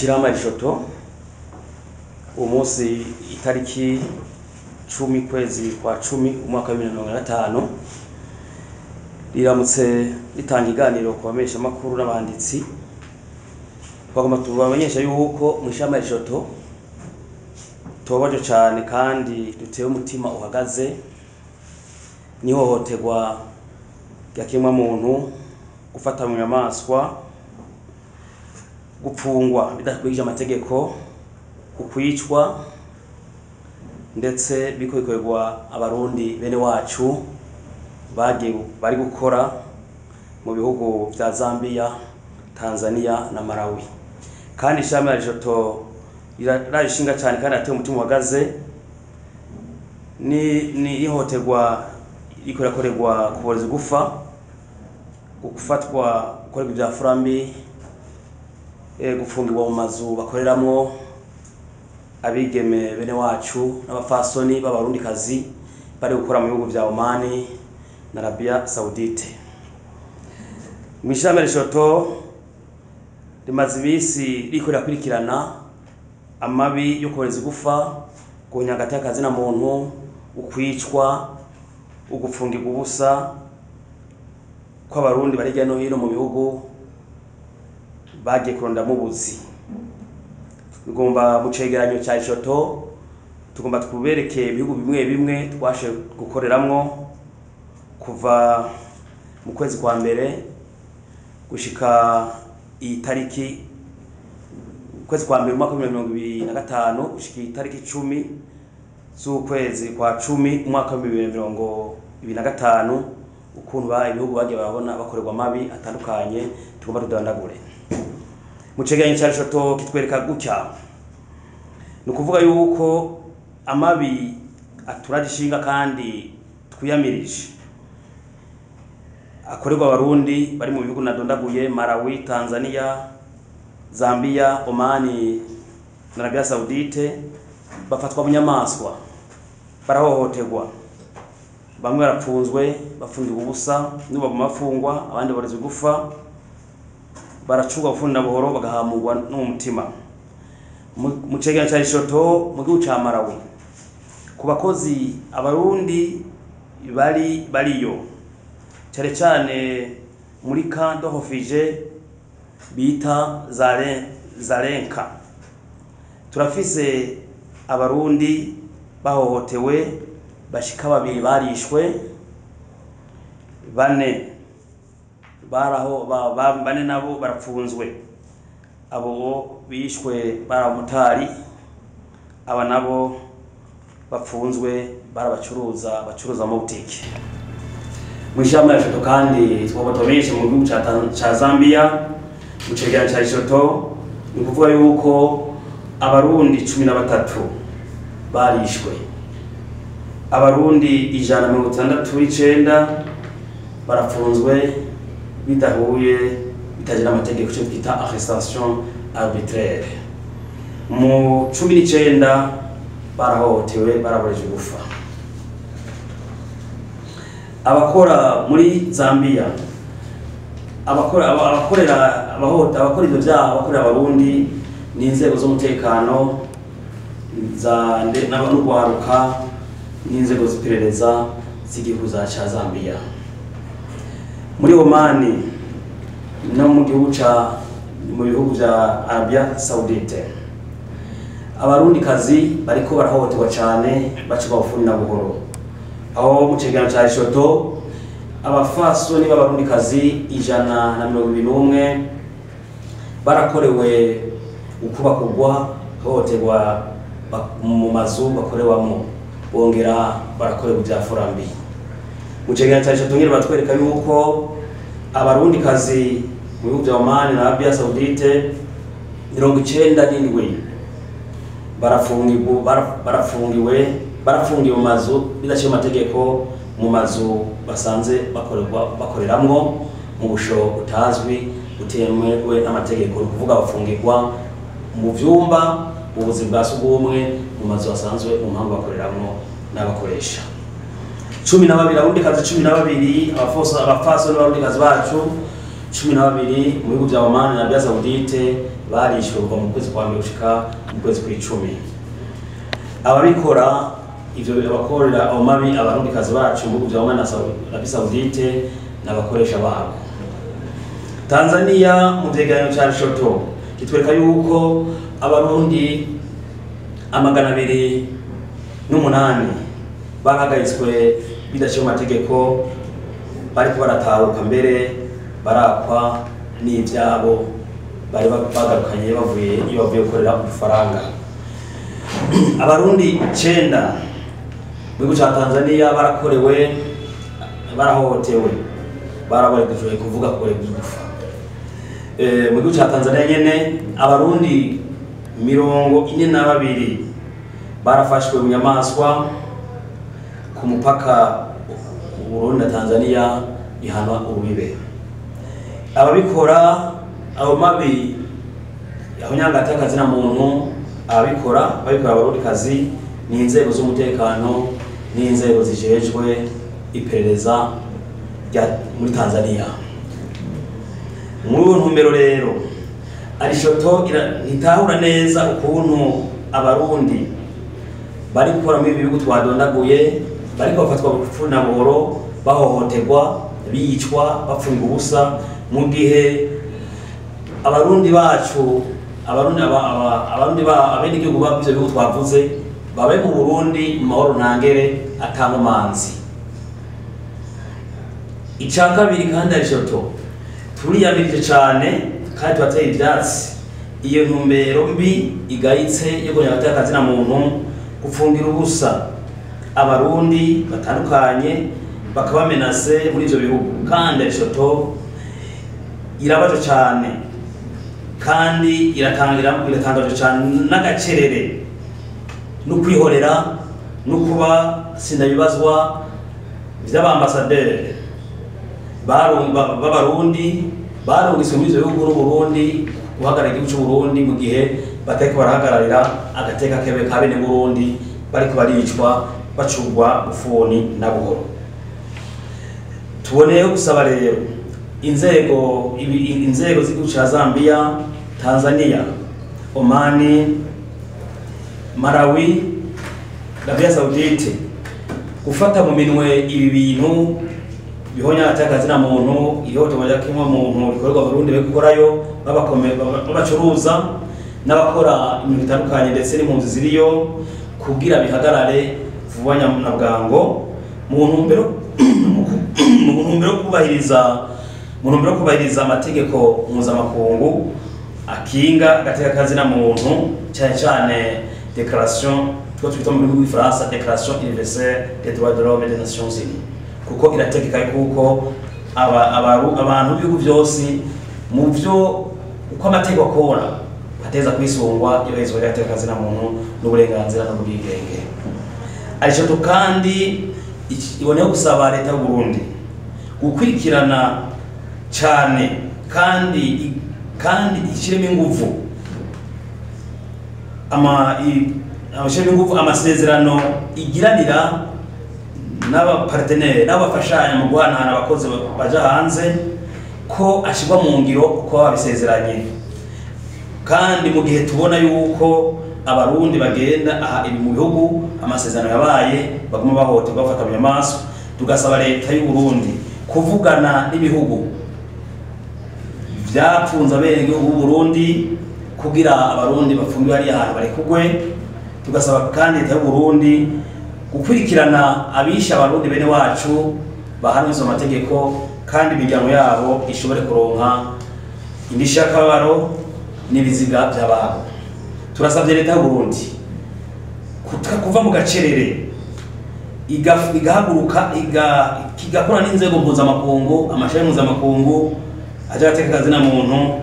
Mw'ishirahamwe Rishoto uwo munsi itariki 10 kwezi kwa 10 umwaka wa 2025 riramutse ritanga iganiro ku bamenyesha makuru n'abanditsi. Twagomba tubamenyesha yuko mw'ishirahamwe Rishoto tubabaje cane kandi dutewe umutima uhagaze n'ihohoterwa rya kiremwamuntu, gufata mu nyamaswa, gupfungwa bidakurikije amategeko, ukwicwa, ndetse biriko bikorerwa abarundi bene wacu bagiye bari gukora mu bihugu vya Zambia, Tanzania na Malawi. Kandi ishirahamwe Rishoto rirarishinga cane kandi ateye umutima uhagaze ni ihohoterwa iriko irakorerwa kuboreza igufa, gufatwa, gukorerwa ivya furambi, gufungirwa mu mazu bakoreramwo abigeme bene wacu n'abafasoni b'abarundikazi bari gukora mu bihugu vya Omani na Arabia Saudite. Mw'ishirahamwe Rishoto rimaze imisi ririko rirakurikirana amabi yo kuboreza igufa, guhonya hagati y'akazina muntu, ukwicwa, ugupfungirwa ubusa kw'abarundi bari hirya no hino mu bihugu bagiye kurondamwo ubuzi. Tugomba mu cegeranyo ca Rishoto tugomba tubereke ibihugu bimwe bimwe twashoboye gukoreramwo kuva mu kwezi kwa mbere gushika iyi tariki, ukwezi kwa mbere umwaka w'ibihumbi 2025 gushika iyi tariki 10 z'ukwezi kwa 10 umwaka w'ibihumbi 2025, ukuntu ibihugu bagiye barabona bakorerwa amabi atandukanye. Tugomba tudandagure mu cegeranyo ca Rishoto kitwereka gutya: ni ukuvuga yuko amabi aturaje ishinga kandi twiyamirije akorerwa abarundi bari mu bihugu nadondaguye: Malawi, Tanzania, Zambia, Omani na Arabia Saudite. Bafatwa bunyamaswa, barahohoterwa, bamwe barapfunzwe, bafungirwa ubusa, n'ubu baguma bafungwa, abandi barezwa igufa, baracurwa bufuni buhoro, bagahamurwa no mu mutima. Mu cegeranyo ca Rishoto, mu gihugu ca Malawi, ku bakozi abarundi bari bariyo, cane cane muri camp de réfugiés bita Zarenka, turafise abarundi bahohotewe bashika babiri barishwe, bane baraho bane nabo barapfunzwe. Abo bishwe bari abamotari, aba nabo bapfunzwe barabacuruza, bacuruza mu butike. Mw'ishirahamwe Rishoto kandi twaba tubamenyeshe mu gihugu ca Zambia, mu cegeranyo ca Rishoto, ni ukuvuga yuko abarundi 13 barishwe, abarundi 169 barapfunzwe bidahuye bitagira amategeko, ico twita arrestation arbitraire. Mu 19 barahohotewe, baraborejwe igufa. Abakora muri Zambia, abakora abakorera abakora ivyo vyaha, abakorera abarundi, n'inzego z'umutekano za n'urwaruka n'inzego z'iperereza z'igihugu ca Zambia. Muri Omani no mu gihugu ca mu bihugu vya Arabia Saudite, abarundikazi bariko barahohoterwa cane, bacibwa bufuni na buhoro, aho mu cegeranyo ca Rishoto abafasoni b'abarundikazi 121 barakorewe ukubakugwa, hohoterwa mu mazu bakorewamo, bongera barakorerwa ivya furambi. Mu cegeranyo ca Rishoto nyene batwereka yuko abarundikazi mu bihugu vya Oman na Arabia Saudite 97 barafungiwe mu mazu bidaciye mu mategeko, mu mazu basanze bakoreramwo mu busho butazwi, butemewe n'amategeko. Ni ukuvuga bafungirwa mu vyumba, mu buzu bwa sugumwe, mu mazu basanzwe mu mpamvu bakoreramwo n'abakoresha. 12, abarundikazi 12, abafasoni b'abarundikazi bacu 12 mu bihugu vya Oman na Arabia Saudite. barishwe kuva mu kwezi kwa mbere gushika mu kwezi kw'icumi. Ababikora ivyo bakorera ayo mabi abarundikazi bacu mu bihugu vya Oman na Arabie Saoudite n'abakoresha babo. Tanzania mu vyegeranyo ca Lushoto kitwereka yuko abarundi 208 bahagaritswe bidaciye mu mategeko, bariko baratahuka mbere barakwa n'ivyabo bari bagarukanye bavuye iyo bavuye gukorera udufaranga. Abarundi 9 mu gihugu ca Tanzania barakorewe, barahohotewe, baraboregejwe kuvuga kuboregwa gufa. Mu gihugu ca Tanzania nyene abarundi 42 barafashwe mu nyamaswa ku mupaka Burundi na Tanzania ihana urubibe. Ababikora abo mabi aho nyangatakazi na muntu ababikora babikora abarundi kazi ni inzego z'umutekano n'inzego zijejwe iperereza rya muri Tanzania. Muri uwo ntumbero rero Alishoto ntitahura neza ukuntu abarundi bari gukora muri ibi bihugu twadondaguye bariko bafatwa bufuna buhoro, bahohoterwa, bicwa, bapfunga ubusa, mu gihe abarundi bacu abarundi abarundi ba abenegihugu b'ivyo bihugu twavuze babe mu Burundi mu mahoro ntangere atankomanzi. Ica kabiri kandi Alishoto turiyamirije cane kandi turateye ivyatsi iyo ntumbero mbi igayitse yo kongera agateka kazina muntu, gupfungira ubusa abarundi batandukanye bakabamenase muri ivyo bihugu. Kandi Alishoto irabaje cane kandi iratangaje cane n'agacerere no kwihorera no kuba sindabibazwa vy'abambasaderi b'abarundi barungitswe muri ivyo bihugu n'Uburundi guhagararira igihugu c'Uburundi mu gihe batariko barahagararira agateka kebe ka bene Burundi bariko baricwa bacurwa bufuni na buhoro. Tuboneyeho gusaba rero inzego z'igihugu ca Zambia, Tanzania, Omani, Malawi, Arabia Saoudite gufata mu minwe ibi bintu bihonya agateka kazina muntu, ihohoterwa rya muntu rikorerwa Abarundi bari gukorayo, babacuruza n'abakora imirimo itandukanye ndetse n'impunzi ziriyo, kugira bihagarare vuba na bwango mu ntumbero yo kubahiriza amategeko mpuzamakungu akinga agateka kazina muntu, cyane cyane déclaration two twita mu rurimi rw'igifaransa déclaration universelle des droits de l'homme et des Nations Unies, kuko irategeka yuko abantu b'ibihugu byose mu byo uko amategeko akora ateza kwisungwa ibahirizwa ry'agateka kazina muntu n'uburenganzira n'ubwigenge. Alishoto kandi iboneyeho gusaba leta y'u Burundi gukurikirana cane kandi ishiremo inguvu amasezerano igiranira n'abapartenere n'abafashanya mu guhanahana abakozi baja hanze ko ashirwa mu ngiro uko babisezeranye. Kandi mu gihe tubona yuko abarundi bagenda aha ibi mu bihugu amasezerano yabaye baguma bahohoterwa bafata mu nyamaswa, tugasaba leta y'u Burundi kuvugana n'ibihugu vyapfunze abenegihugu b'u Burundi kugira abarundi bafungiwe hariya hantu barekugwe. Tugasaba kandi leta y'u Burundi gukurikirana abishe abarundi bene wacu bahanwe izo mategeko, kandi imiryango yabo ishobore kuronka indishyi y'akababaro n'ibiziga by'ababo. Turasabye leta y'u Burundi kuva mu gacerere igahaguruka igakora n'inzego mpuzamakungu, amashami mpuzamakungu aja agateka kazina muntu,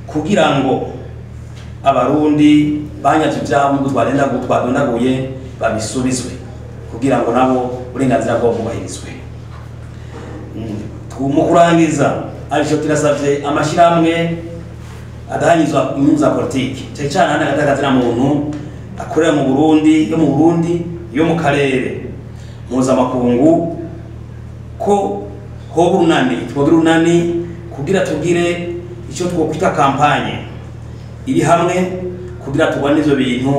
kugira ngo abarundi banyazwe ivyabo twadondaguye babisubizwe, kugira ngo nabo uburenganzira bwabo bwubahirizwe. Mu kurangiza, Alishoto irasavye amashirahamwe adahanyizwa inyungu za politiki, cyane cyane hano agateka kazina muntu akorera mu Burundi, yo mu Burundi, yo mu karere mpuzamakungu, ko hoba urunani, twogira urunani kugira tugire icyo twokwita kampanye iri hamwe kugira tubone ivyo bintu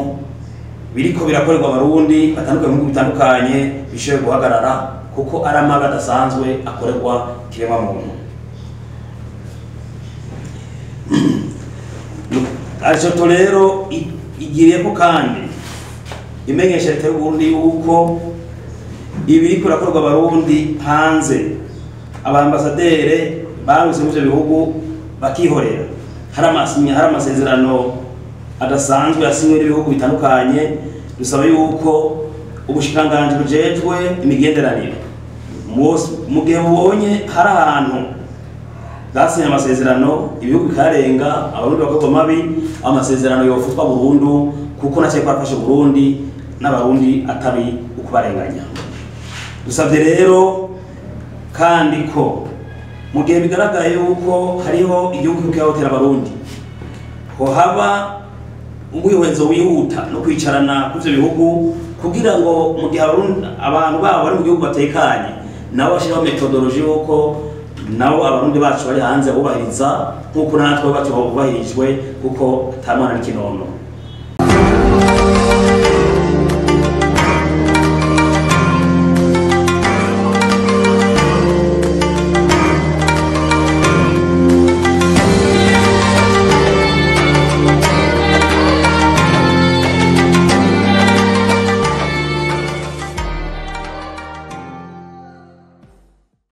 biriko birakorerwa Abarundi batandukanye mu bihugu bitandukanye bishobore guhagarara, kuko ari amabi adasanzwe akorerwa kiremwa muntu. AJOTO rero igiriyeko kandi imenyesha leta y'Uburundi yuko ibiriko birakorerwa Abarundi hanze, abambasadere baruse mu ivyo bihugu bakihorera. Hari amasezerano adasanzwe yasinywe n'ibihugu bitandukanye. Dusaba yuko ubushikiranganji bujejwe imigenderanire mu gihe bubonye hari ahantu basinye amasezerano ibihugu bikarenga Abarundi bakorwa mabi, amasezerano yofutwa burundu, kuko nacyo kwafashe Burundi n'Abarundi atari ukubarenganya. Dusabye rero kandi ko mu gihe bigaragaye yuko hariho igihugu kihotera Abarundi, ko haba umwihwezo wihuta no kwicarana kuvyo bihugu kugira ngo mu gihe abantu babo bari mu gihugu batekanye, nabo bashiraho methodology yuko nabo Abarundi bacu bari hanze bubahiriza nkuko natwe bacu bubahirijwe, kuko ata mwana n'ikinono.